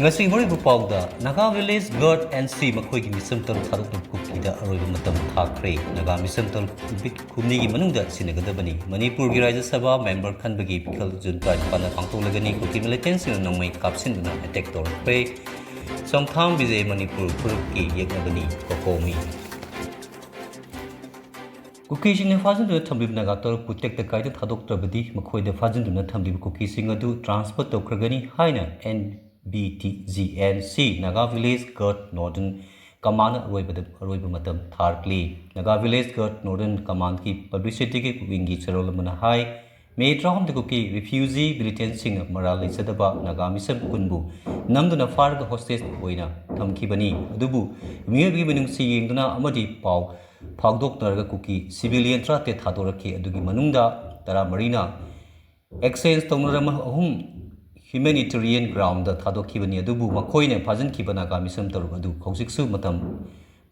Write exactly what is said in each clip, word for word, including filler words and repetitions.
ꯉꯁꯤ ꯃꯔꯨꯑꯣꯏꯕ ꯄꯥꯎꯗ, Naga Village Guard N C ꯃꯈꯣꯏꯒꯤ ꯃꯤꯁꯝ ꯇꯔꯨꯛ ꯊꯥꯗꯣꯛꯅꯕ ꯀꯨꯀꯤꯗ ꯑꯔꯣꯏꯕ ꯃꯇꯝ ꯊꯥꯈ꯭ꯔꯦ꯫ ꯅꯥꯒꯥ ꯃꯤꯁꯝ ꯇꯔꯨꯛ ꯅꯨꯃꯤꯠ ꯍꯨꯝꯅꯤꯒꯤ ꯃꯅꯨꯡꯗ ꯁꯤꯟꯅꯒꯗꯕꯅꯤ꯫ ꯃꯅꯤꯄꯨꯔꯒꯤ ꯔꯥꯖ꯭ꯌ ꯁꯚꯥ ꯃꯦꯝꯕꯔ ꯈꯟꯕꯒꯤ ꯃꯤꯈꯜ ꯖꯨꯟ ꯇꯔꯥꯅꯤꯄꯥꯟꯗ ꯄꯥꯡꯊꯣꯛꯂꯒꯅꯤ꯫ ꯀꯨꯀꯤ ꯃꯤꯂꯤꯇꯦꯟꯁꯤꯡꯅ ꯅꯣꯡꯃꯩ ꯀꯥꯞꯁꯤꯟꯗꯨꯅ ꯑꯦꯇꯦꯛ ꯇꯧꯔꯛꯈ꯭ꯔꯦ꯫ ꯆꯣꯡꯊꯥꯝ ꯕꯤꯖꯦ ꯃꯅꯤꯄꯨꯔ ꯐꯨꯔꯨꯞꯀꯤ ꯌꯦꯛꯅꯕꯅꯤ꯫ ꯀꯣꯀꯣꯃꯤ꯫ ꯀꯨꯀꯤꯁꯤꯡꯅ ꯐꯥꯖꯤꯟꯗꯨꯅ ꯊꯝꯂꯤꯕ ꯅꯥꯒꯥ ꯇꯔꯨꯛꯄꯨ ꯇꯦꯛꯇ ꯀꯥꯏꯗ ꯊꯥꯗꯣꯛꯇ꯭ꯔꯕꯗꯤ ꯃꯈꯣꯏꯗ ꯐꯥꯖꯤꯟꯗꯨꯅ ꯊꯝꯂꯤꯕ ꯀꯨꯀꯤꯁꯤꯡ ꯑꯗꯨ ꯇ꯭ꯔꯥꯟꯁꯐꯔ ꯇꯧꯈ꯭ꯔꯒꯅꯤ ꯍꯥꯏꯅ N B T G N C, Naga Village Guard Northern Command, ꯑꯔꯣꯏꯕꯗ, ꯑꯔꯣꯏꯕ ꯃꯇꯝ ꯊꯥꯔꯛꯂꯤ꯫ Naga Village Guard Northern Commandꯀꯤ publicity wingꯒꯤ ꯆꯦꯔꯣꯜ ꯑꯃꯅ ꯍꯥꯏ, ꯃꯦ ꯇꯔꯥꯍꯨꯝꯗ ꯀꯨꯀꯤ refugee militantꯁꯤꯡꯅ ꯃꯔꯥꯜ ꯂꯩꯖꯗꯕ ꯅꯥꯒꯥ ꯃꯤꯁꯝ ꯀꯨꯟꯕꯨ ꯅꯝꯗꯨꯅ ꯐꯥꯔꯒ hostage ꯑꯣꯏꯅ ꯊꯝꯈꯤꯕꯅꯤ꯫ ꯑꯗꯨꯕꯨ ꯃꯤꯑꯣꯏꯕꯒꯤ ꯃꯤꯅꯨꯡꯁꯤ ꯌꯦꯡꯗꯨꯅ ꯑꯃꯗꯤ ꯄꯥꯎ ꯐꯥꯎꯗꯣꯛꯅꯔꯒ ꯀꯨꯀꯤ civilian ꯇꯔꯥꯇꯔꯦꯠ ꯊꯥꯗꯣꯔꯛꯈꯤ꯫ ꯑꯗꯨꯒꯤ ꯃꯅꯨꯡꯗ ꯇꯔꯥꯃꯔꯤꯅ exchange ꯇꯧꯅꯔꯝꯕ ꯑꯍꯨꯝ humanitarian groundꯗ ꯊꯥꯗꯣꯛꯈꯤꯕꯅꯤ꯫ ꯑꯗꯨꯕꯨ ꯃꯈꯣꯏꯅ ꯐꯥꯖꯤꯟꯈꯤꯕ ꯅꯥꯒꯥ ꯃꯤꯁꯝ ꯇꯔꯨꯛ ꯑꯗꯨ ꯍꯧꯖꯤꯛꯁꯨ ꯃꯇꯝ,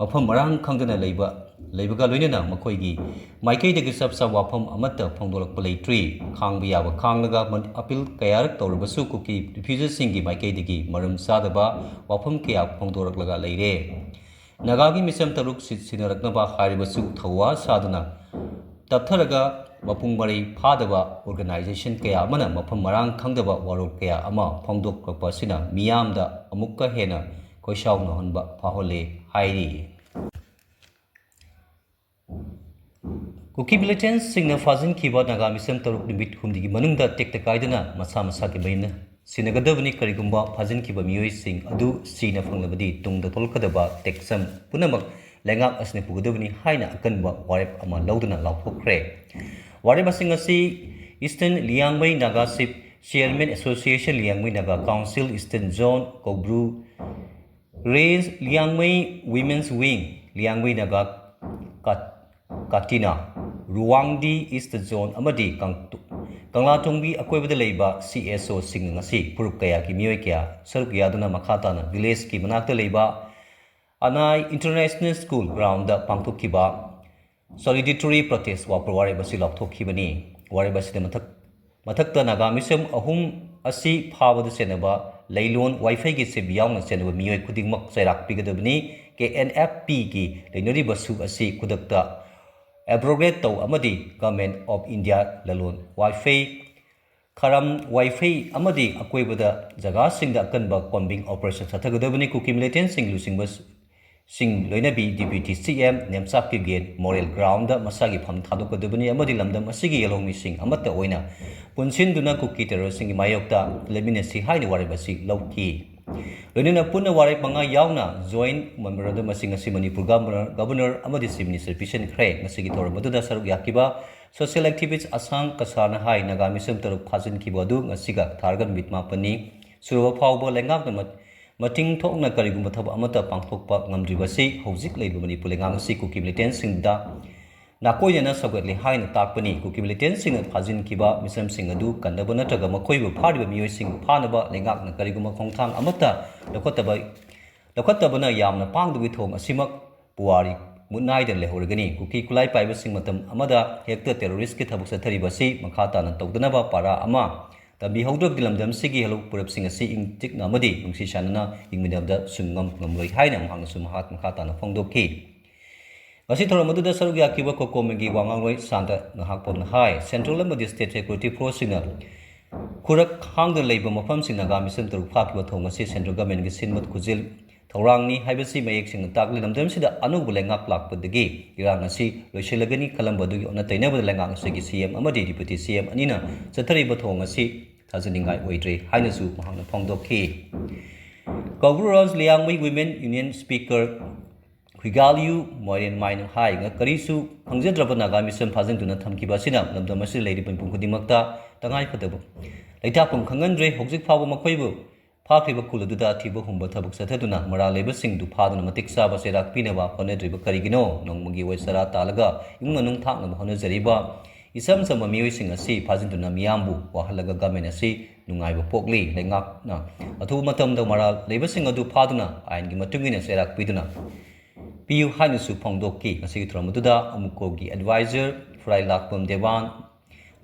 ꯃꯐꯝ ꯃꯔꯥꯡ ꯈꯪꯗꯅ ꯂꯩꯕ, ꯂꯩꯕꯒ ꯂꯣꯏꯅꯅ ꯃꯈꯣꯏꯒꯤ ꯃꯥꯏꯀꯩꯗꯒꯤ ꯆꯞ ꯆꯥꯕ ꯋꯥꯐꯝ ꯑꯃꯠꯇ ꯐꯣꯡꯗꯣꯔꯛꯄ ꯂꯩꯇ꯭ꯔꯤ꯫ ꯈꯥꯡꯕ ꯌꯥꯕ ꯈꯥꯡꯂꯒ ꯃ-, appeal ꯀꯌꯥꯔꯛ ꯇꯧꯔꯕꯁꯨ ꯀꯨꯀꯤ refugeeꯁꯤꯡꯒꯤ ꯃꯥꯏꯀꯩꯗꯒꯤ ꯃꯔꯝ ꯆꯥꯗꯕ ꯋꯥꯐꯝ ꯀꯌꯥ ꯐꯣꯡꯗꯣꯔꯛꯂꯒ ꯂꯩꯔꯦ꯫ ꯅꯥꯒꯥꯒꯤ ꯃꯤꯁꯝ ꯇꯔꯨꯛ ꯁꯤ-, ꯁꯤꯟꯅꯔꯛꯅꯕ ꯍꯥꯏꯔꯕꯁꯨ ꯊꯧꯋꯥ ꯁꯥꯗꯨꯅ ꯇꯞꯊꯔꯒ ꯃꯄꯨꯡ ꯃꯔꯩ ꯐꯥꯗꯕ organization ꯀꯌꯥ ꯑꯃꯅ ꯃꯐꯝ ꯃꯔꯥꯡ ꯈꯪꯗꯕ ꯋꯥꯔꯣꯜ ꯀꯌꯥ ꯑꯃ ꯐꯣꯡꯗꯣꯛꯂꯛꯄ ꯑꯁꯤꯅ ꯃꯤꯌꯥꯝꯗ ꯑꯃꯨꯛꯀ ꯍꯦꯟꯅ ꯈꯣꯏꯁꯥꯎꯅꯍꯟꯕ ꯐꯥꯎꯍꯜꯂꯦ ꯍꯥꯏꯔꯤ꯫ ꯀꯨꯀꯤ militantꯁꯤꯡꯅ ꯐꯥꯖꯤꯟꯈꯤꯕ ꯅꯥꯒꯥ ꯃꯤꯁꯝ ꯇꯔꯨꯛ ꯅꯨꯃꯤꯠ ꯍꯨꯝꯅꯤꯒꯤ ꯃꯅꯨꯡꯗ ꯇꯦꯛꯇ ꯀꯥꯏꯗꯅ ꯃꯁꯥ ꯃꯁꯥꯒꯤ ꯃꯌꯨꯝꯗ ꯁꯤꯟꯅꯒꯗꯕꯅꯤ꯫ ꯀꯔꯤꯒꯨꯝꯕ ꯐꯥꯖꯤꯟꯈꯤꯕ ꯃꯤꯑꯣꯏꯁꯤꯡ ꯑꯗꯨ ꯁꯤꯅ ꯐꯪꯂꯕꯗꯤ ꯇꯨꯡꯗ ꯊꯣꯛꯂꯛꯀꯗꯕ ꯇꯦꯛꯁꯝ ꯄꯨꯝꯅꯃꯛ ꯂꯩꯉꯥꯛ ꯑꯁꯤꯅ ꯄꯨꯒꯗꯕꯅꯤ ꯍꯥꯏꯅ ꯑꯀꯟꯕ ꯋꯥꯔꯦꯞ ꯑꯃ ꯂꯧꯗꯨꯅ ꯂꯥꯎꯊꯣꯛꯈ꯭ꯔꯦ꯫ ꯋꯥꯔꯦꯞ ꯑꯁꯤꯡ ꯑꯁꯤ Eastern Liangmai Naga Chief Chairman Association, Liangmai Naga Council Eastern Zone, ꯀꯧꯕ꯭ꯔꯨ Range, Liangmai Women's Wing, Liangmai Naga Kat-, Katina, Ruangdi East Zone ꯑꯃꯗꯤ ꯀꯪ-, ꯀꯪꯂꯥꯇꯣꯡꯕꯤ ꯑꯀꯣꯏꯕꯗ ꯂꯩꯕ C S Oꯁꯤꯡ ꯉꯁꯤ ꯐꯨꯔꯨꯞ ꯀꯌꯥꯒꯤ ꯃꯤꯑꯣꯏ ꯀꯌꯥ ꯁꯔꯨꯛ ꯌꯥꯗꯨꯅ ꯃꯈꯥ ꯇꯥꯅ villageꯀꯤ ꯃꯅꯥꯛꯇ ꯂꯩꯕ ꯑꯅꯥꯏ International School groundꯗ ꯄꯥꯡꯊꯣꯛꯈꯤꯕ solidarity protest ꯋꯥ-, ꯋꯥꯔꯦꯞ ꯑꯁꯤ ꯂꯥꯎꯊꯣꯛꯈꯤꯕꯅꯤ꯫ ꯋꯥꯔꯦꯞ ꯑꯁꯤꯗ ꯃꯊꯛ-, ꯃꯊꯛꯇ ꯅꯥꯒꯥ ꯃꯤꯁꯝ ꯑꯍꯨꯝ ꯑꯁꯤ ꯐꯥꯕꯗ ꯆꯦꯟꯅꯕ ꯂꯩꯂꯣꯟ ꯋꯥꯏꯐꯩꯒꯤ ꯁꯤꯞ ꯌꯥꯎꯅ ꯆꯦꯟꯅꯕ ꯃꯤꯑꯣꯏ ꯈꯨꯗꯤꯡꯃꯛ ꯆꯩꯔꯥꯛ ꯄꯤꯒꯗꯕꯅꯤ꯫ ꯀꯦ ꯑꯦꯟ ꯑꯦꯐ ꯄꯤꯒꯤ ꯂꯩꯅꯔꯤꯕ ꯁꯨꯛ ꯑꯁꯤ ꯈꯨꯗꯛꯇ ꯑꯦꯕ꯭ꯔꯣꯒꯦꯠ ꯇꯧ ꯑꯃꯗꯤ Government of India ꯂꯂꯣꯟ ꯋꯥꯏꯐꯩ, ꯈꯔꯝ ꯋꯥꯏꯐꯩ ꯑꯃꯗꯤ ꯑꯀꯣꯏꯕꯗ ꯖꯒꯥꯁꯤꯡꯗ ꯑꯀꯟꯕ ꯀꯣꯝꯕꯤꯡ ꯑꯣꯄꯔꯦꯁꯟ ꯆꯠꯊꯒꯗꯕꯅꯤ꯫ ꯀꯨꯀꯤ ꯃꯤꯂꯤꯇꯦꯟꯁꯤꯡ ꯂꯨꯆꯤꯡꯕ ꯁꯤꯡ ꯂꯣꯏꯅꯕꯤ ꯗꯤꯄ꯭ꯌꯨꯇꯤ ꯁꯤ ꯑꯦꯝ ꯅꯦꯝꯆꯥꯛ ꯀꯤꯞꯒꯦꯟ ꯃꯣꯔꯦꯜ ꯒ꯭ꯔꯥꯎꯟꯗ ꯃꯁꯥꯒꯤ ꯐꯝ ꯊꯥꯗꯣꯛꯀꯗꯕꯅꯤ ꯑꯃꯗꯤ ꯂꯝꯗꯝ ꯑꯁꯤꯒꯤ ꯌꯦꯜꯍꯧꯃꯤꯁꯤꯡ ꯑꯃꯠꯇ ꯑꯣꯏꯅ ꯄꯨꯟꯁꯤꯟꯗꯨꯅ ꯀꯨꯀꯤ ꯇꯦꯔꯣꯔꯤꯁꯁꯤꯡꯒꯤ ꯃꯥꯌꯣꯛꯇ ꯂꯦꯞꯃꯤꯟꯅꯁꯤ ꯍꯥꯏꯅ ꯋꯥꯔꯦꯞ ꯑꯁꯤ ꯂꯧꯈꯤ꯫ ꯂꯣꯏꯅꯅ ꯄꯨꯟꯅ ꯋꯥꯔꯦꯞ ꯃꯉꯥ ꯌꯥꯎꯅ ꯖꯣꯏꯟꯠ ꯃꯦꯃꯣꯔꯦꯟꯗꯝ ꯑꯁꯤ ꯉꯁꯤ ꯃꯅꯤꯄꯨꯔ ꯒꯚꯔꯅꯔ, ꯒꯚꯔꯅꯔ ꯑꯃꯗꯤ ꯆꯤꯐ ꯃꯤꯅꯤꯁꯇꯔ ꯄꯤꯁꯤꯟꯈ꯭ꯔꯦ꯫ ꯉꯁꯤꯒꯤ ꯊꯧꯔꯝ ꯑꯗꯨꯗ ꯁꯔꯨꯛ ꯌꯥꯈꯤꯕ ꯁꯣꯁꯤꯌꯦꯜ ꯑꯦꯛꯇꯤꯚꯤꯁ꯭ꯠ ꯑꯁꯥꯡ ꯀꯁꯥꯔꯅ ꯍꯥꯏ, ꯅꯥꯒꯥ ꯃꯤꯁꯝ ꯇꯔꯨꯛ ꯐꯥꯖꯤꯟꯈꯤꯕ ꯑꯗꯨ ꯉꯁꯤꯒ ꯊꯥꯔꯒ ꯅꯨꯃꯤꯠ ꯃꯥꯄꯟꯅꯤ ꯁꯨꯔꯕ ꯐꯥꯎꯕ ꯂꯩꯉꯥꯛꯅ ꯃꯠ-, ꯃꯇꯤꯡ ꯊꯣꯛꯅ ꯀꯔꯤꯒꯨꯝꯕ ꯊꯕꯛ ꯑꯃꯠꯇ ꯄꯥꯡꯊꯣꯛꯄ ꯉꯝꯗ꯭ꯔꯤꯕꯁꯤ ꯍꯧꯖꯤꯛ ꯂꯩꯔꯤꯕ ꯃꯅꯤꯄꯨꯔ ꯂꯩꯉꯥꯛ ꯑꯁꯤ ꯀꯨꯀꯤ ꯃꯤꯂꯤꯇꯦꯟꯁꯤꯡꯗ ꯅꯥꯀꯣꯏꯅꯅ ꯁꯧꯒꯠꯂꯤ ꯍꯥꯏꯅ ꯇꯥꯛꯄꯅꯤ꯫ ꯀꯨꯀꯤ ꯃꯤꯂꯤꯇꯦꯟꯁꯤꯡꯅ ꯐꯥꯖꯤꯟꯈꯤꯕ ꯃꯤꯁꯝꯁꯤꯡ ꯑꯗꯨ ꯀꯟꯅꯕ ꯅꯠꯇ꯭ꯔꯒ ꯃꯈꯣꯏꯕꯨ ꯐꯥꯔꯤꯕ ꯃꯤꯑꯣꯏꯁꯤꯡꯕꯨ ꯐꯥꯅꯕ ꯂꯩꯉꯥꯛꯅ ꯀꯔꯤꯒꯨꯝꯕ ꯈꯣꯡꯊꯥꯡ ꯑꯃꯠꯇ ꯂꯧꯈꯠꯇꯕ, ꯂꯧꯈꯠꯇꯕꯅ ꯌꯥꯝꯅ ꯄꯥꯡꯗꯕꯒꯤ ꯊꯧꯑꯣꯡ ꯑꯁꯤꯃꯛ ꯄꯨꯋꯥꯔꯤ ꯃꯨꯠ ꯅꯥꯏꯗꯅ ꯂꯩꯍꯧꯔꯒꯅꯤ꯫ ꯀꯨꯀꯤ ꯈꯨꯠꯂꯥꯏ ꯄꯥꯏꯕꯁꯤꯡ ꯃꯇꯝ ꯑꯃꯗ ꯍꯦꯛꯇ ꯇꯦꯔꯣꯔꯤꯁꯀꯤ ꯊꯕꯛ ꯆꯠꯊꯔꯤꯕ ꯑꯁꯤ ꯃꯈꯥ ꯇꯥꯅ ꯇꯧꯗꯅꯕ ꯄꯥꯔꯥ ꯑꯃ ꯇꯝꯕꯤꯍꯧꯗ꯭ꯔꯕꯗꯤ ꯂꯝꯗꯝꯁꯤꯒꯤ ꯍꯧꯔꯛꯐꯝꯁꯤꯡ ꯑꯁꯤ ꯏꯪ ꯆꯤꯛꯅ ꯑꯃꯗꯤ ꯅꯨꯡꯁꯤ ꯆꯥꯟꯅꯅ ꯍꯤꯡꯃꯤꯟꯅꯕꯗ ꯁꯨꯡꯉꯝ ꯉꯝꯂꯣꯏ ꯍꯥꯏꯅ ꯃꯍꯥꯛꯅꯁꯨ ꯃꯍꯥꯛ ꯃꯈꯥ ꯇꯥꯅ ꯐꯣꯡꯗꯣꯛꯈꯤ꯫ ꯉꯁꯤ ꯊꯧꯔꯝ ꯑꯗꯨꯗ ꯁꯔꯨꯛ ꯌꯥꯈꯤꯕ ꯀꯣꯀꯣꯃꯤꯒꯤ ꯋꯥ ꯉꯥꯡꯂꯣꯏ ꯁꯥꯟꯇ ꯉꯍꯥꯛꯄꯝꯅ ꯍꯥꯏ, ꯁꯦꯟꯇ꯭ꯔꯦꯜ ꯑꯃꯗꯤ ꯁ꯭ꯇꯦꯠ ꯁꯦꯀ꯭ꯌꯨꯔꯤꯇꯤ ꯐꯣꯔꯁꯁꯤꯡꯅ ꯈꯨꯔꯛ ꯍꯥꯡꯗꯅ ꯂꯩꯕ ꯃꯐꯝꯁꯤꯡ ꯅꯥꯒꯥ ꯃꯤꯁꯝ ꯇꯔꯨꯛ ꯐꯥꯈꯤꯕ ꯊꯧꯑꯣꯡ ꯑꯁꯤ ꯁꯦꯟꯇ꯭ꯔꯦꯜ ꯒꯚꯔꯟꯃꯦꯟꯠꯀꯤ ꯁꯤꯟꯕ ꯈꯨꯖꯤꯜ ꯊꯧꯔꯥꯡꯅꯤ ꯍꯥꯏꯕꯁꯤ ꯃꯌꯦꯛ ꯁꯦꯡꯅ ꯇꯥꯛꯂꯤ꯫ ꯂꯝꯗꯝꯁꯤꯗ ꯑꯅꯧꯕ ꯂꯩꯉꯥꯛ ꯂꯥꯛꯄꯗꯒꯤ ꯏꯔꯥꯡ ꯑꯁꯤ ꯂꯣꯏꯁꯤꯜꯂꯒꯅꯤ ꯈꯜꯂꯝꯕ ꯑꯗꯨꯒꯤ ꯑꯣꯟꯅ ꯇꯩꯅꯕꯗ ꯂꯩꯉꯥꯛ ꯑꯁꯤꯒꯤ ꯁꯤ ꯑꯦꯝ ꯑꯃꯗꯤ ꯗꯤꯄ꯭ꯌꯨꯇꯤ ꯁꯤ ꯑꯦꯝ ꯑꯅꯤꯅ ꯆꯠꯊꯔꯤꯕ ꯊꯧꯑꯣꯡ ꯑꯁꯤ ꯊꯥꯖꯅꯤꯡꯉꯥꯏ ꯑꯣꯏꯗ꯭ꯔꯦ ꯍꯥꯏꯅꯁꯨ ꯃꯍꯥꯛꯅ ꯐꯣꯡꯗꯣꯛꯈꯤ꯫ ꯀꯧꯕ꯭ꯔꯨ ꯔꯥꯖ ꯂꯤꯌꯥꯡꯃꯩ ꯋꯤꯃꯦꯟ ꯌꯨꯅꯤꯌꯟ ꯁ꯭ꯄꯤꯀꯔ ꯍꯨꯏꯒꯥꯂꯤꯌꯨ ꯃꯣꯏꯔꯦꯟꯃꯥꯏꯅ ꯍꯥꯏ, ꯀꯔꯤꯁꯨ ꯈꯪꯖꯗ꯭ꯔꯕ ꯅꯥꯒꯥ ꯃꯤꯁꯝ ꯐꯥꯖꯤꯟꯗꯨꯅ ꯊꯝꯈꯤꯕ ꯑꯁꯤꯅ ꯂꯝꯗꯝ ꯑꯁꯤꯗ ꯂꯩꯔꯤꯕ ꯃꯤꯄꯨꯝ ꯈꯨꯗꯤꯡꯃꯛꯇ ꯇꯉꯥꯏꯐꯗꯕ ꯂꯩꯇꯥꯐꯝ ꯈꯪꯍꯟꯗ꯭ꯔꯦ꯫ ꯍꯧꯖꯤꯛ ꯐꯥꯎꯕ ꯃꯈꯣꯏꯕꯨ ꯐꯥꯈ꯭ꯔꯤꯕ ꯈꯨꯜ ꯑꯗꯨꯗ ꯑꯊꯤꯕ ꯍꯨꯝꯕ ꯊꯕꯛ ꯆꯠꯊꯗꯨꯅ ꯃꯔꯥꯜ ꯂꯩꯕꯁꯤꯡꯗꯨ ꯐꯥꯗꯨꯅ ꯃꯇꯤꯛ ꯆꯥꯕ ꯆꯩꯔꯥꯛ ꯄꯤꯅꯕ ꯍꯣꯠꯅꯗ꯭ꯔꯤꯕ ꯀꯔꯤꯒꯤꯅꯣ? ꯅꯣꯡꯃꯒꯤ ꯑꯣꯏ ꯆꯔꯥ ꯇꯥꯜꯂꯒ ꯏꯃꯨꯡ ꯃꯅꯨꯡ ꯊꯥꯛꯅꯕ ꯍꯣꯠꯅꯖꯔꯤꯕ ꯏꯆꯝ ꯆꯝꯕ ꯃꯤꯑꯣꯏꯁꯤꯡ ꯑꯁꯤ ꯐꯥꯖꯤꯟꯗꯨꯅ ꯃꯤꯌꯥꯝꯕꯨ ꯋꯥꯍꯜꯂꯒ ꯒꯚꯔꯟꯃꯦꯟꯠ ꯑꯁꯤ ꯅꯨꯡꯉꯥꯏꯕ ꯄꯣꯛꯂꯤ꯫ ꯂꯩꯉꯥꯛꯅ ꯑꯊꯨꯕ ꯃꯇꯝꯗ ꯃꯔꯥꯜ ꯂꯩꯕꯁꯤꯡ ꯑꯗꯨ ꯐꯥꯗꯨꯅ ꯑꯥꯏꯟꯒꯤ ꯃꯇꯨꯡ ꯏꯟꯅ ꯆꯩꯔꯥꯛ ꯄꯤꯗꯨꯅ ꯄꯤꯌꯨ ꯍꯥꯏꯅꯁꯨ ꯐꯣꯡꯗꯣꯛꯈꯤ꯫ ꯉꯁꯤꯒꯤ ꯊꯧꯔꯝ ꯑꯗꯨꯗ ꯑꯃꯨꯀꯣꯒꯤ ꯑꯦꯗꯚꯥꯏꯖꯔ ꯐꯨꯔꯥꯏꯂꯥꯛꯄꯝ ꯗꯦꯋꯥꯟ,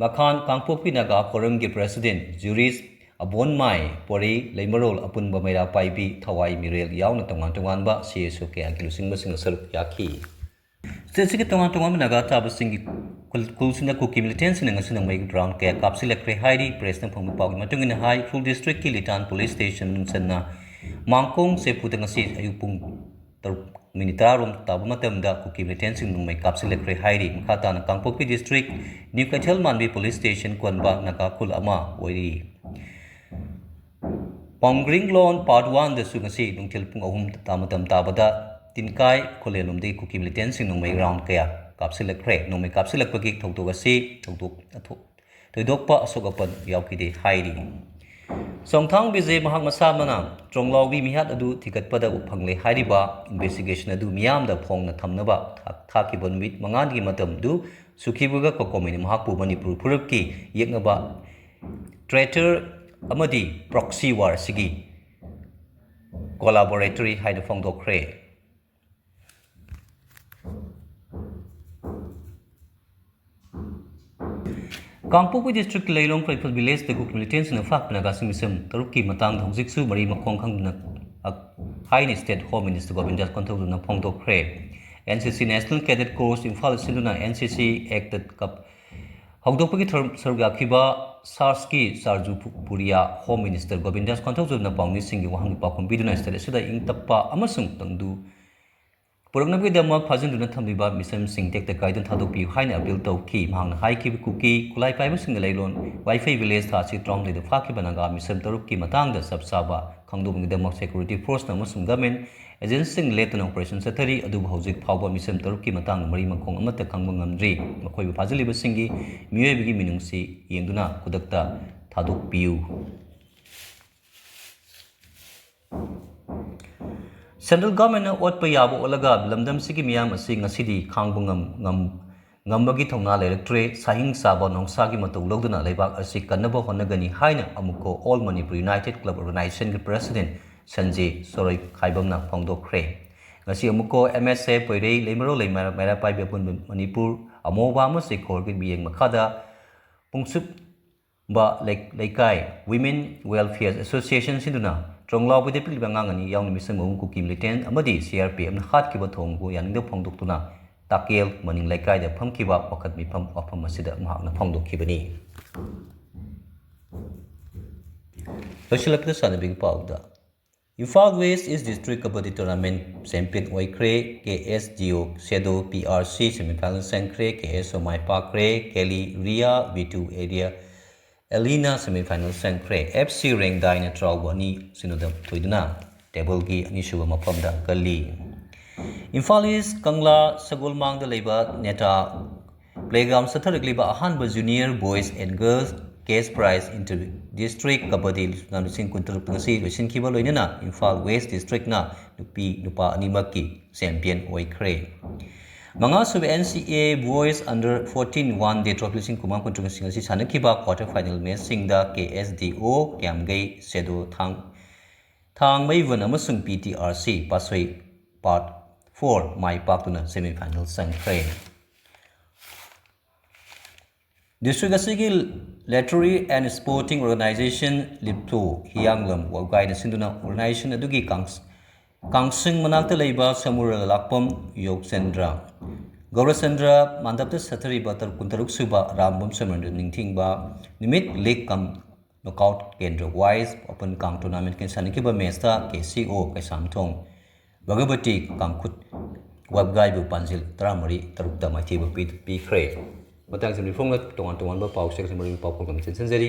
ꯃꯈꯥꯟ ꯀꯥꯡꯄꯣꯛꯄꯤ ꯅꯥꯒꯥ ꯐꯣꯔꯝꯒꯤ ꯄ꯭ꯔꯦꯁꯤꯗꯦꯟꯠ ꯖꯨꯔꯤꯁ ꯑꯕꯣꯟꯃꯥꯏ, ꯄꯣꯔꯩ, ꯂꯩꯃꯔꯣꯜ, ꯑꯄꯨꯟꯕ ꯃꯩꯔꯥ ꯄꯥꯏꯕꯤ, ꯊꯋꯥꯏ ꯃꯤꯔꯦꯜ ꯌꯥꯎꯅ ꯇꯣꯉꯥꯟ ꯇꯣꯉꯥꯟꯕ ꯁꯤ ꯑꯦꯁ ꯑꯣ ꯀꯌꯥꯒꯤ ꯂꯨꯆꯤꯡꯕꯁꯤꯡꯅ ꯁꯔꯨꯛ ꯌꯥꯈꯤ꯫ ꯁ꯭ꯇꯦꯠꯁꯤꯒꯤ ꯇꯣꯉꯥꯟ ꯇꯣꯉꯥꯟꯕ ꯅꯥꯒꯥ ꯇꯥꯕꯁꯤꯡꯒꯤ ꯈꯨꯜ-, ꯈꯨꯜꯁꯤꯡꯗ ꯀꯨꯀꯤ ꯃꯤꯂꯤꯇꯦꯟꯁꯤꯡꯅ ꯉꯁꯤ ꯅꯣꯡꯃꯩ ꯔꯥꯎꯟ ꯀꯌꯥ ꯀꯥꯞꯁꯤꯜꯂꯛꯈ꯭ꯔꯦ ꯍꯥꯏꯔꯤ꯫ ꯄ꯭ꯔꯦꯁꯅ ꯐꯪꯕ ꯄꯥꯎꯒꯤ ꯃꯇꯨꯡ ꯏꯟꯅ ꯍꯥꯏ, ꯎꯈ꯭ꯔꯨꯜ ꯗꯤꯁꯇ꯭ꯔꯤꯛꯀꯤ ꯂꯤꯇꯥꯟ ꯄꯨꯂꯤꯁ ꯁ꯭ꯇꯦꯁꯟ ꯃꯅꯨꯡ ꯆꯟꯅ ꯃꯥꯡꯀꯣꯡ ꯆꯦꯄꯨꯗ ꯉꯁꯤ ꯑꯌꯨꯛ ꯄꯨꯡ ꯇꯔꯨꯛ ꯃꯤꯅꯤꯠ ꯇꯔꯥꯔꯣꯝ ꯇꯥꯕ ꯃꯇꯝꯗ ꯀꯨꯀꯤ ꯃꯤꯂꯤꯇꯦꯟꯁꯤꯡ ꯅꯣꯡꯃꯩ ꯀꯥꯞꯁꯤꯜꯂꯛꯈ꯭ꯔꯦ ꯍꯥꯏꯔꯤ꯫ ꯃꯈꯥ ꯇꯥꯅ ꯀꯥꯡꯄꯣꯛꯄꯤ ꯗꯤꯁꯇ꯭ꯔꯤꯛ ꯅ꯭ꯌꯨ ꯀꯩꯊꯦꯜ ꯃꯥꯟꯕꯤ ꯄꯨꯂꯤꯁ ꯁ꯭ꯇꯦꯁꯟ ꯀꯣꯟꯕ ꯅꯥꯒꯥ ꯈꯨꯜ ꯑꯃ ꯑꯣꯏꯔꯤ꯫ ꯄꯥꯎꯡꯒ꯭ꯔꯤꯡꯂꯣꯟ ꯄꯥꯔꯠ ꯋꯥꯟꯗꯁꯨ ꯉꯁꯤ ꯅꯨꯡꯊꯤꯜ ꯄꯨꯡ ꯑꯍꯨꯝ ꯇꯥ-, ꯃꯇꯝ ꯇꯥꯕꯗ ꯇꯤꯟꯀꯥꯏ ꯈꯨꯂꯦꯟꯂꯣꯝꯗꯒꯤ ꯀꯨꯀꯤ ꯃꯤꯂꯤꯇꯦꯟꯁꯤꯡ ꯅꯣꯡꯃꯩ ꯔꯥꯎꯟ ꯀꯌꯥ ꯀꯥꯞꯁꯤꯜꯂꯛꯈ꯭ꯔꯦ꯫ ꯅꯣꯡꯃꯩ ꯀꯥꯞꯁꯤꯜꯂꯛꯄꯒꯤ ꯊꯧꯗꯣꯛ ꯑꯁꯤ ꯊꯧꯗꯣꯛ ꯑꯊꯣ-, ꯊꯣꯏꯗꯣꯛꯄ ꯑꯁꯣꯛ ꯑꯄꯟ ꯌꯥꯎꯈꯤꯗꯦ ꯍꯥꯏꯔꯤ꯫ ꯆꯣꯡꯊꯥꯡ ꯕꯤꯖꯦ ꯃꯍꯥꯛ ꯃꯁꯥꯃꯛꯅ ꯆꯣꯡꯂꯥꯎꯕꯤ ꯃꯤꯍꯥꯠ ꯑꯗꯨ ꯊꯤꯒꯠꯄꯗ ꯐꯪꯂꯦ ꯍꯥꯏꯔꯤꯕ ꯏꯟꯚꯦꯁꯇꯤꯒꯦꯁꯟ ꯑꯗꯨ ꯃꯤꯌꯥꯝꯗ ꯐꯣꯡꯅ ꯊꯝꯅꯕ ꯊꯥ-, ꯊꯥꯈꯤꯕ ꯅꯨꯃꯤꯠ ꯃꯉꯥꯒꯤ ꯃꯇꯝꯗꯨ ꯁꯨꯈꯤꯕꯒ ꯀꯣꯀꯣꯃꯤꯅ ꯃꯍꯥꯛꯄꯨ ꯃꯅꯤꯄꯨꯔ ꯐꯨꯔꯨꯞꯀꯤ ꯌꯦꯛꯅꯕ ꯇ꯭ꯔꯦꯇꯔ ꯑꯃꯗꯤ ꯄ꯭ꯔꯣꯛꯁꯤ ꯋꯥꯔ ꯑꯁꯤꯒꯤ ꯀꯣꯂꯥꯕꯣꯔꯦꯇꯔꯤ ꯍꯥꯏꯅ ꯐꯣꯡꯗꯣꯛꯈ꯭ꯔꯦ꯫ ꯀꯥꯡꯄꯣꯛꯄꯤ ꯗꯤꯁꯇ꯭ꯔꯤꯛꯀꯤ ꯂꯩꯂꯣꯡ ꯄ꯭ꯔꯤꯐꯜ ꯚꯤꯂꯦꯖꯇ ꯀꯨꯀꯤ ꯃꯤꯂꯤꯇꯦꯟꯁꯤꯡꯅ ꯐꯥꯈꯤꯕ ꯅꯥꯒꯥꯁꯤꯡ ꯃꯤꯁꯝ ꯇꯔꯨꯛꯀꯤ ꯃꯇꯥꯡꯗ ꯍꯧꯖꯤꯛꯁꯨ ꯃꯔꯤ ꯃꯈꯣꯡ ꯈꯪꯗꯅ ꯍꯥꯏꯅ ꯁ꯭ꯇꯦꯠ ꯍꯣꯝ ꯃꯤꯅꯤꯁꯇꯔ ꯒꯣꯕꯤꯟꯗ ꯀꯣꯟꯊꯧꯖꯝꯅ ꯐꯣꯡꯗꯣꯛꯈ꯭ꯔꯦ꯫ N C C national cadet course Imphal ꯁꯤꯟꯗꯨꯅ ꯑꯦꯟ ꯁꯤ ꯁꯤ ꯑꯦꯛꯇ ꯀꯞ ꯍꯧꯗꯣꯛꯄꯒꯤ ꯊꯧꯔꯝ ꯁꯔꯨꯛ ꯌꯥꯈꯤꯕ ꯁꯥꯔꯁꯀꯤ ꯆꯥꯔꯖꯨ ꯄꯨ-, ꯄꯨꯔꯤꯌꯥ ꯍꯣꯝ ꯃꯤꯅꯤꯁꯇꯔ ꯒꯣꯕꯤꯟꯗꯥꯁ ꯀꯣꯟꯊꯧꯖꯝꯅ ꯄꯥꯎꯃꯤꯁꯤꯡꯒꯤ ꯋꯥꯍꯪꯒꯤ ꯄꯥꯎꯈꯨꯝ ꯄꯤꯗꯨꯅ ꯁ꯭ꯇꯦꯠ ꯑꯁꯤꯗ ꯏꯪ ꯇꯞꯄ ꯑꯃꯁꯨꯡ ꯇꯪꯗꯨ ꯄꯨꯔꯛꯅꯕꯒꯤꯗꯃꯛ ꯐꯥꯖꯤꯟꯗꯨꯅ ꯊꯝꯂꯤꯕ ꯃꯤꯁꯝꯁꯤꯡ ꯇꯦꯛꯇ ꯀꯥꯏꯗꯅ ꯊꯥꯗꯣꯛꯄꯤꯌꯨ ꯍꯥꯏꯅ ꯑꯄꯤꯜ ꯇꯧꯈꯤ꯫ ꯃꯍꯥꯛꯅ ꯍꯥꯏꯈꯤꯕ ꯀꯨꯀꯤ ꯈꯨꯠꯂꯥꯏ ꯄꯥꯏꯕꯁꯤꯡꯅ ꯂꯩꯂꯣꯟ ꯋꯥꯏꯐꯩ ꯚꯤꯂꯦꯖ ꯊꯥ ꯑꯁꯤ ꯇꯔꯥꯍꯨꯝꯗꯣꯏꯗ ꯐꯥꯈꯤꯕ ꯅꯥꯒꯥ ꯃꯤꯁꯝ ꯇꯔꯨꯛꯀꯤ ꯃꯇꯥꯡꯗ ꯆꯞ ꯆꯥꯕ ꯈꯪꯗꯣꯛꯅꯕꯒꯤꯗꯃꯛ ꯁꯦꯀ꯭ꯌꯨꯔꯤꯇꯤ ꯐꯣꯔꯁꯅ ꯑꯃꯁꯨꯡ ꯒꯚꯔꯟꯃꯦꯟꯠ ꯑꯦꯖꯦꯟꯁꯤꯁꯤꯡ ꯂꯦꯞꯇꯅ ꯑꯣꯄꯔꯦꯁꯟ ꯆꯠꯊꯔꯤ, ꯑꯗꯨꯕꯨ ꯍꯧꯖꯤꯛ ꯐꯥꯎꯕ ꯃꯤꯁꯝ ꯇꯔꯨꯛꯀꯤ ꯃꯇꯥꯡꯗ ꯃꯔꯤ ꯃꯈꯣꯡ ꯑꯃꯠꯇ ꯈꯪꯕ ꯉꯝꯗ꯭ꯔꯤ꯫ ꯃꯈꯣꯏꯕꯨ ꯐꯥꯖꯤꯜꯂꯤꯕꯁꯤꯡꯒꯤ ꯃꯤꯑꯣꯏꯕꯒꯤ ꯃꯤꯅꯨꯡꯁꯤ ꯌꯦꯡꯗꯨꯅ ꯈꯨꯗꯛꯇ ꯊꯥꯗꯣꯛꯄꯤꯌꯨ꯫ ꯁꯦꯟꯇ꯭ꯔꯦꯜ ꯒꯚꯔꯟꯃꯦꯟꯠꯅ ꯑꯣꯠꯄ ꯌꯥꯕ ꯑꯣꯠꯂꯒ ꯂꯝꯗꯝꯁꯤꯒꯤ ꯃꯤꯌꯥꯝ ꯑꯁꯤ ꯉꯁꯤꯗꯤ ꯈꯥꯡꯕ ꯉꯝ-, ꯉꯝ-, ꯉꯝꯕꯒꯤ ꯊꯧꯅꯥ ꯂꯩꯔꯛꯇ꯭ꯔꯦ꯫ ꯁꯥꯍꯤꯡ ꯆꯥꯕ ꯅꯣꯡꯁꯥꯒꯤ ꯃꯇꯧ ꯂꯧꯗꯨꯅ ꯂꯩꯕꯥꯛ ꯑꯁꯤ ꯀꯟꯅꯕ ꯍꯣꯠꯅꯒꯅꯤ ꯍꯥꯏꯅ ꯑꯃꯨꯛꯀ All Manipur United Club Organizationꯒꯤ ꯄ꯭ꯔꯦꯁꯤꯗꯦꯟꯠ ꯁꯟꯖꯦ ꯁꯣꯔꯣꯏ ꯈꯥꯏꯕꯝꯅ ꯐꯣꯡꯗꯣꯛꯈ꯭ꯔꯦ꯫ ꯉꯁꯤ ꯑꯃꯨꯛꯀ ꯑꯦꯝ ꯑꯦꯁ ꯑꯦꯐ, ꯄꯣꯏꯔꯩ, ꯂꯩꯃꯔꯣ, ꯂꯩꯃꯔꯥ, ꯃꯩꯔꯥ ꯄꯥꯏꯕꯤ, ꯑꯄꯨꯟꯕ ꯃꯅꯤꯄꯨꯔ, ꯑꯃꯣꯕ ꯑꯃꯁꯨꯡ ꯈꯣꯔꯒꯤ ꯃꯤꯠꯌꯦꯡ ꯃꯈꯥꯗ ꯄꯨꯡꯁꯨꯞ ꯕ ꯂꯩ-, ꯂꯩꯀꯥꯏ Women Welfare Association ꯁꯤꯟꯗꯨꯅ ꯇ꯭ꯔꯣꯡꯂꯥꯎꯕꯤꯗ ꯄꯤꯛꯂꯤꯕ ꯑꯉꯥꯡ ꯑꯅꯤ ꯌꯥꯎꯅ ꯃꯤꯆꯝ ꯑꯍꯨꯝ ꯀꯨꯀꯤ militant ꯑꯃꯗꯤ C R P F ꯅ ꯍꯥꯠꯈꯤꯕ ꯊꯧꯑꯣꯡꯕꯨ ꯌꯥꯅꯤꯡꯗꯕ ꯐꯣꯡꯗꯣꯛꯇꯨꯅ ꯇꯥꯀꯦꯜ ꯃꯅꯤꯡ ꯂꯩꯀꯥꯏꯗ ꯐꯝꯈꯤꯕ ꯋꯥꯀꯠ ꯃꯤꯐꯝ ꯋꯥꯐꯝ ꯑꯁꯤꯗ ꯃꯍꯥꯛꯅ ꯐꯣꯡꯗꯣꯛꯈꯤꯕꯅꯤ꯫ ꯂꯣꯏꯁꯤꯜꯂꯛꯄꯗ ꯆꯥꯟꯅꯕꯤꯒꯤ ꯄꯥꯎꯗ, Imphal West East District Kabaddi Tournament champion ꯑꯣꯏꯈ꯭ꯔꯦ꯫ K S D O Sedo P R C semi final ꯆꯪꯈ꯭ꯔꯦ꯫ K S O ꯃꯥꯏ ꯄꯥꯛꯈ꯭ꯔꯦ꯫ ꯀꯦꯂꯤ ꯔꯤꯌꯥ, ꯕꯤꯇꯨ ꯑꯦꯔꯤꯌꯥ, ꯑꯦꯂꯤꯅ semi final ꯆꯪꯈ꯭ꯔꯦ꯫ F C ꯔꯦꯡꯗꯥꯏꯅ ꯇ꯭ꯔꯥꯎꯕ ꯑꯅꯤ ꯁꯤꯅꯣꯗ ꯊꯣꯏꯗꯨꯅ ꯇꯦꯕꯜꯒꯤ ꯑꯅꯤꯁꯨꯕ ꯃꯐꯝꯗ ꯀꯜꯂꯤ꯫ ꯏꯝꯐꯥꯜ ꯏꯁ ꯀꯪꯂꯥ ꯁꯒꯣꯜꯃꯥꯡꯗ ꯂꯩꯕ ꯅꯦꯇꯥ playground ꯆꯠꯊꯔꯛꯂꯤꯕ ꯑꯍꯥꯟꯕ Junior Boys and Girls Cash Prize Inter District Kabaddi ꯂꯤꯁꯤꯡ ꯀꯨꯟꯇꯔꯨꯛ ꯉꯁꯤ ꯂꯣꯏꯁꯤꯟꯈꯤꯕ ꯂꯣꯏꯅꯅ ꯏꯝꯐꯥꯜ West District ꯅ ꯅꯨꯄꯤ ꯅꯨꯄꯥ ꯑꯅꯤꯃꯛꯀꯤ champion ꯑꯣꯏꯈ꯭ꯔꯦ꯫ ꯃꯉꯥꯁꯨꯕ N C A Boys Under fourteen One Day Trophy ꯂꯤꯁꯤꯡ ꯀꯨꯟꯃꯉꯥ ꯀꯨꯟꯇꯔꯨꯛ ꯉꯁꯤ ꯁꯥꯟꯅꯈꯤꯕ quarter final match ꯁꯤꯡꯗ K S D O ꯀ꯭ꯌꯥꯝꯒꯩ Sedo ꯊꯥꯡ-, ꯊꯥꯡꯃꯩꯕꯟ ꯑꯃꯁꯨꯡ P T R C ꯄꯥꯠꯁꯣꯏ Part four ꯃꯥꯏ ꯄꯥꯛꯇꯨꯅ semi final ꯆꯪꯈ꯭ꯔꯦ꯫ District ꯑꯁꯤꯒꯤ Literary and Sporting Organization, ꯂꯤꯞꯇꯣ, ꯍꯤꯌꯥꯡꯂꯝ ꯋꯥꯕꯒꯥꯏꯅ ꯁꯤꯟꯗꯨꯅ organization ꯑꯗꯨꯒꯤ ꯀꯥꯡ-, ꯀꯥꯡꯁꯤꯡ ꯃꯅꯥꯛꯇ ꯂꯩꯕ ꯁꯃꯨꯔ ꯂꯥꯛꯄꯝ ꯌꯣꯒꯆꯟꯗ꯭ꯔ, ꯒꯧꯔꯆꯟꯗ꯭ꯔ ꯃꯥꯟꯗꯞꯇ ꯆꯠꯊꯔꯤꯕ ꯇꯔꯨꯛ, ꯀꯨꯟꯇꯔꯨꯛ ꯁꯨꯕ ꯔꯥꯝꯕꯝ ꯁꯃꯔꯟꯗ ꯅꯤꯡꯊꯤꯡꯕ ꯅꯨꯃꯤꯠ league cum knockout ꯀꯦꯟꯗ꯭ꯔ wise open ꯀꯥꯡ tournament ꯀꯤ ꯁꯥꯟꯅꯈꯤꯕ match ꯇ K C O ꯀꯩꯁꯥꯝꯊꯣꯡ ꯚꯒꯕꯇꯤ ꯀꯥꯡꯈꯨꯠ ꯋꯥꯕꯒꯥꯏꯕꯨ ꯄꯥꯟꯖꯤꯜ ꯇꯔꯥꯃꯔꯤ ꯇꯔꯨꯛꯇ ꯃꯥꯏꯊꯤꯕ ꯄꯤ-, ꯄꯤꯈ꯭ꯔꯦ꯫ ꯃꯇꯥꯡꯁꯤꯗ ꯃꯤꯐꯝꯅ ꯇꯣꯉꯥꯟ ꯇꯣꯉꯥꯟꯕ ꯄꯥꯎꯆꯦꯁꯤꯡ ꯃꯔꯤ ꯄꯥꯎ ꯄ꯭ꯔꯣꯒ꯭ꯔꯥꯝ ꯆꯦꯟꯁꯤꯟꯖꯔꯤ꯫